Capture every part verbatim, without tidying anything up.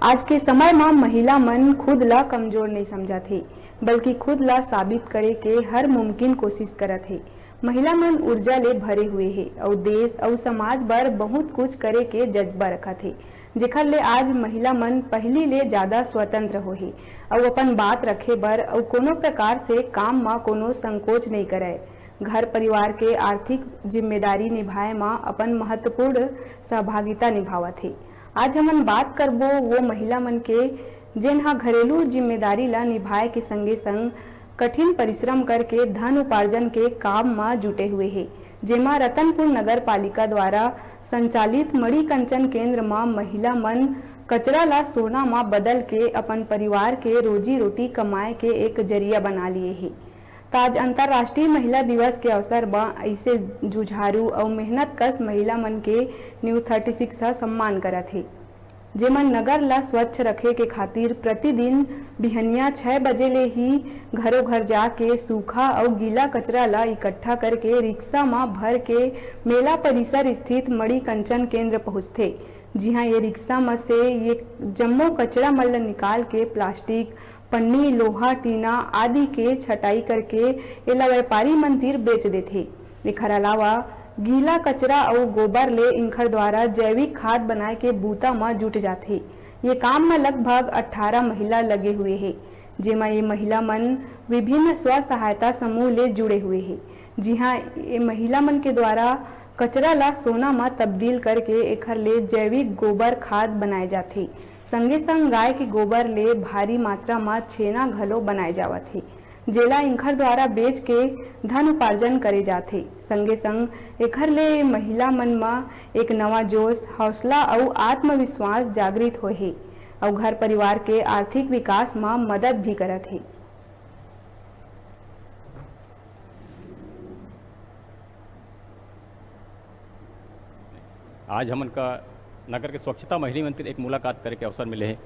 आज के समय म महिला मन खुद ला कमजोर नइ समझत हे, बल्कि खुद ला साबित करे के हर मुमकिन कोशिश करत हे। महिला मन ऊर्जा ले भरे हुए हे अउ देश अउ समाज बर बहुत कुछ करे के जज्बा रखत हे, जेखर ले आज महिला मन पहिली ले ज्यादा स्वतंत्र होहे अउ अपन बात रखे बर अउ कोनो प्रकार से काम म कोनो संकोच नइ करय। घर परिवार के आर्थिक जिम्मेदारी निभाए म अपन महत्वपूर्ण सहभागिता निभावत हे। आज हमन बात करबो वो महिला मन के, जेन ह घरेलू जिम्मेदारी ला निभाए के संगे संग कठिन परिश्रम करके धन उपार्जन के काम म जुटे हुए हे, जेमा रतनपुर नगर पालिका द्वारा संचालित मणिकंचन केंद्र म महिला मन कचरा ला सोना म बदल के अपन परिवार के रोजी रोटी कमाए के एक जरिया बना लिए हे। त आज अंतर्राष्ट्रीय महिला दिवस के अवसर म अइसे जुझारू अउ मेहनतकश महिला मन के न्यूज़ थर्टी सिक्स ह सम्मान करत हे, जेमन नगर ला स्वच्छ रखे के खातिर प्रतिदिन बिहनिया छह बजे ले ही घरो घर जाके सूखा अउ गीला कचरा ला इकट्ठा करके रिक्शा म भर के मेला परिसर स्थित मणिकंचन केंद्र पहुंचथे, जिहां ये रिक्शा म से ये जम्मो कचरा मन ल निकाल के प्लास्टिक, पन्नी, लोहा, टीना आदि के छटाई करके एला व्यापारी मन तीर बेच देथे। एखर अलावा गीला कचरा अउ गोबर ले इंखर द्वारा जैविक खाद बनाए के बूता म जुट जाथे। ये काम म लगभग अट्ठारह महिला लगे हुए हे, जेमा ये महिला मन विभिन्न स्व सहायता समूह ले जुड़े हुए हे, जिहां ये महिला मन के द्वारा कचरा ला सोना म तब्दील करके एखर ले जैविक गोबर खाद बनाए जाथे। संगे संग गाय के गोबर ले भारी मात्रा म छेना घलो बनाए जावत हे, जेला इंखर द्वारा बेच के धन उपार्जन करे जाथे। संगे संग एखर ले महिला मन म एक नवा जोश, हौसला अउ आत्मविश्वास जागृत होए हे अउ घर परिवार के आर्थिक विकास म मदद भी करत हे। आज हमन का नगर के स्वच्छता महिला मन तीर एक मुलाकात करे के अवसर मिले हे,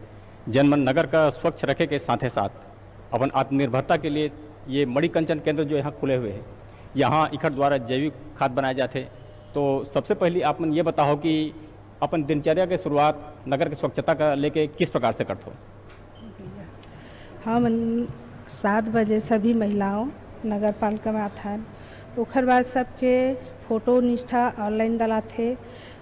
जेन मन नगर का स्वच्छ रखे के साथे साथ अपन आत्मनिर्भरता के लिए ये मणिकंचन केंद्र जो यहाँ खुले हुए हैं, यहाँ इखर द्वारा जैविक खाद बनाए जाते। तो सबसे पहले आप मन ये बताओ कि अपन दिनचर्या के शुरुआत नगर के स्वच्छता का लेके किस प्रकार से करते हो? हमन सात बजे सभी महिलाओं नगर पालिका में आथन। ओखर बाद सबके फोटो निष्ठा ऑनलाइन डलाथे।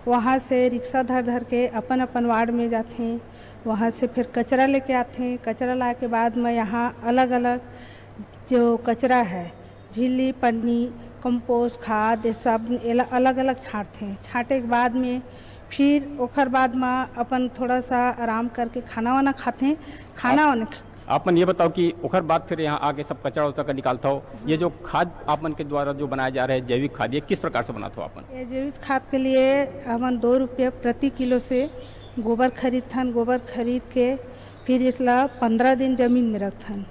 वहाँ से रिक्शा धर धर के अपन अपन वार्ड में जाथें। वहाँ से फिर कचरा लेके आथें। कचरा लाए के बाद में यहाँ अलग अलग जो कचरा है, झिल्ली, पन्नी, कंपोस्ट, खाद, ये सब एला अलग अलग छांटथें। छांटे के बाद में फिर ओखर बाद में अपन थोड़ा सा आराम करके खाना वाना खाथें। खाना आप, वाना आप मन ये बताओ कि ओखर बाद फिर यहाँ आके सब कचरा उचरा का निकालता हो, ये जो खाद आप मन के द्वारा जो बनाया जा रहा है जैविक खाद, ये किस प्रकार से बनाता हो आप मन? ये जैविक खाद के लिए हमन दो रुपये प्रति किलो से गोबर खरीदथन। गोबर खरीद के फिर इसला पंद्रह दिन जमीन में रखथन।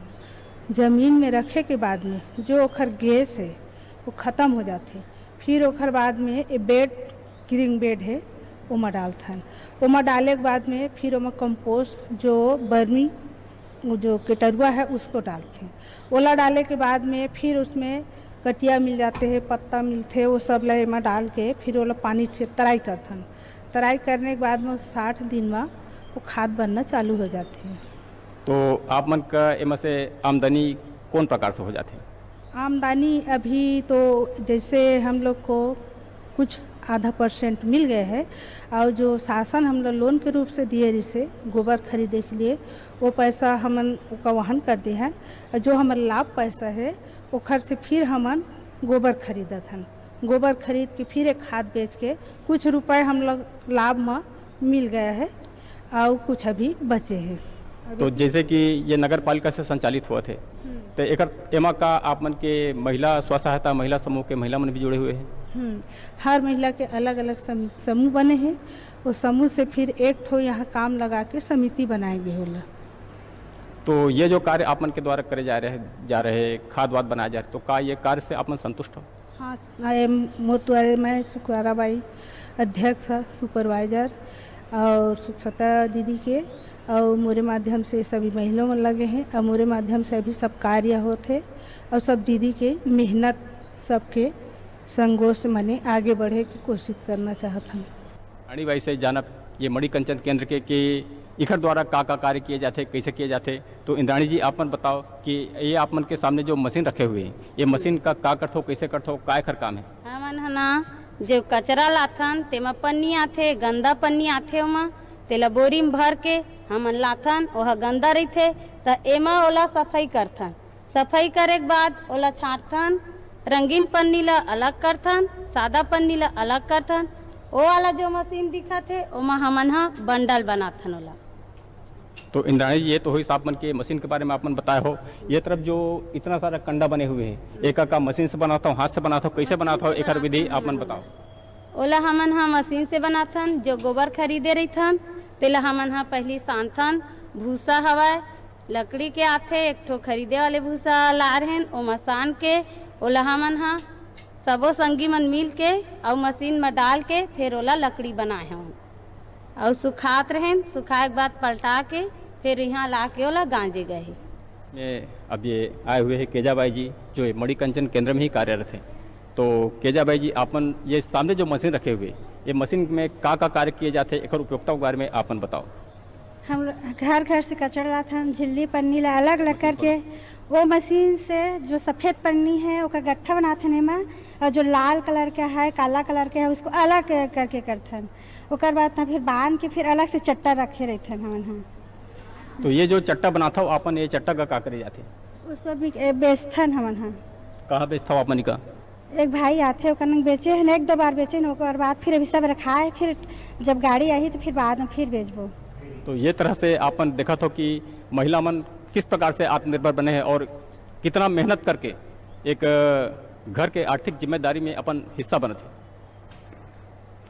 जमीन में रखे के बाद में जो ओखर गैस है वो ख़त्म हो जाथे। फिर ओखर बाद में ये बेड, ग्रीन बेड है, ओमा डालथन। ओमा डाले के बाद में फिर ओमा कंपोस्ट जो बर्मी जो केटरुआ है उसको डालथें। ओला डाले के बाद में फिर उसमें कटिया मिल जाते हैं, पत्ता मिलते हैं, वो सब ला एमा डाल के फिर ओला पानी से तराई करथन। तराई करने के बाद में साठ दिन में वो खाद बनना चालू हो जाते हैं। तो आप मन का एमा से आमदनी कौन प्रकार से हो जाते हैं? आमदनी अभी तो जैसे हम लोग को कुछ आधा परसेंट मिल गए है और जो शासन हम लोग लोन के रूप से दिए रिसे गोबर खरीदे के लिए, वो पैसा हमन ओका वहन कर दे हैं। और जो हमर लाभ पैसा है ओखर से फिर हमन गोबर खरीदत हन। गोबर खरीद के फिर एक खाद बेच के कुछ रुपए हम लोग लाभ में मिल गया है। अउ कुछ अभी बचे हे। तो जैसे कि ये नगर पालिका से संचालित होवत हे, हम्म। तो एकर एमा का आप मन के महिला स्व सहायता महिला समूह के महिला मन भी जुड़े हुए हैं? हम्म। हर महिला के अलग अलग सम, समूह बने हैं। वो समूह से फिर एक ठो यहाँ काम लगा के समिति बनाए गे होला। तो ये जो कार्य आप मन के द्वारा करे जा रहे जा रहे खाद वाद बनाए जा रहे, तो का ये कार्य से आप मन संतुष्ट हो? हाँ, मोर दुआरे मैं सुकुआरा बाई, अध्यक्ष, सुपरवाइजर और सुखसता दीदी के और मोरे माध्यम से सभी महिला मन लगे हैं और मोरे माध्यम से अभी सब कार्य होत है और सब दीदी के मेहनत सबके संगोष्ठ मने आगे बढ़े की कोशिश करना चाहत हन। रानी बाई से जानब ये मणिकंचन केंद्र के कि एखर द्वारा का-का कार्य किए जाथे, कइसे किए जाथे? तो इंद्राणी जी, आप मन बताओ कि ये आप मन के सामने जो मशीन रखे हुए हे, ये मशीन का, का करथो, कइसे करथो, का एखर काम हे? हमन ह ना, जो कचरा लाथन, तेमा पन्नी आथे, गंदा पन्नी आथे ओमा, तेला बोरी म भर के हमन लाथन, ओह गंदा रहिथे, त एमा ओला सफई करथन। सफई करे के बाद ओला छांटथन, रंगीन पन्नी ल अलग करथन, सादा पन्नी ल अलग करथन। ओ वाला जो मशीन दिखत हे, ओमा हमन ह बंडल बनाथन ओला। तो इंद्राणी जी, ये तो होइस आप मन के मशीन के बारे में आप मन बताए हो। ये तरफ जो इतना सारा कंडा बने हुए हैं, एका का मशीन से बनात हो, हाथ से बनात हो, कइसे बनात हो, एखर विधि आप मन बताओ। ओला हमन ह मशीन से बनाथन, जो गोबर खरीदे रहिथन, तेला हमन ह पहिली सानथन, भूसा हवय, लकड़ी के आथे, एक ठो खरीदे वाले भूसा ला रहेन, ओमा सान के ओला हमन ह सबो संगी मन मिल के अउ मशीन म डाल के फेर ओला लकड़ी बनाए हवन। अउ सुखात रहेन, सुखाए के बाद पलटा के फेर इहाँ ला के ओला गांजे गए हे। में अब ये आए हुए हैं केजाबाई जी, जो ये मणिकंचन केंद्र में ही कार्यरत है। तो केजाबाई जी, आप मन ये सामने जो मशीन रखे हुए, ये मशीन में का-का कार्य किए जाते हैं, एकर उपयोगिता के बारे में आप मन बताओ। हम घर घर से कचरा लाथन, झिल्ली पन्नी ला अलग अलग करके, वो मशीन से जो सफेद पन्नी है, ओकर गट्ठा बनाथन एमा, और जो लाल कलर के है, काला कलर के है, उसको अलग करके करथन। ओकर बाद ना फिर बांध के फिर अलग से चट्टा रखे रहथन हमन ह। तो ये जो चट्टा बनाथव अपन, ये चट्टा का, का करे जाथे? उसको भी, ए, बेचथन हमन ह। कहाँ बेचथव आप मन का? एक भाई आथे, ओकर नंग बेचे हन, एक दो बार बेचे हन, ओकर बाद फिर अभी सब रखाए, फिर जब गाड़ी आही तो फिर बाद में फिर बेचबो। तो ये तरह से आप मन देखत हो कि महिला मन किस प्रकार से आत्मनिर्भर बने हैं और कितना मेहनत करके एक, अ, घर के आर्थिक जिम्मेदारी में अपन हिस्सा बनत है।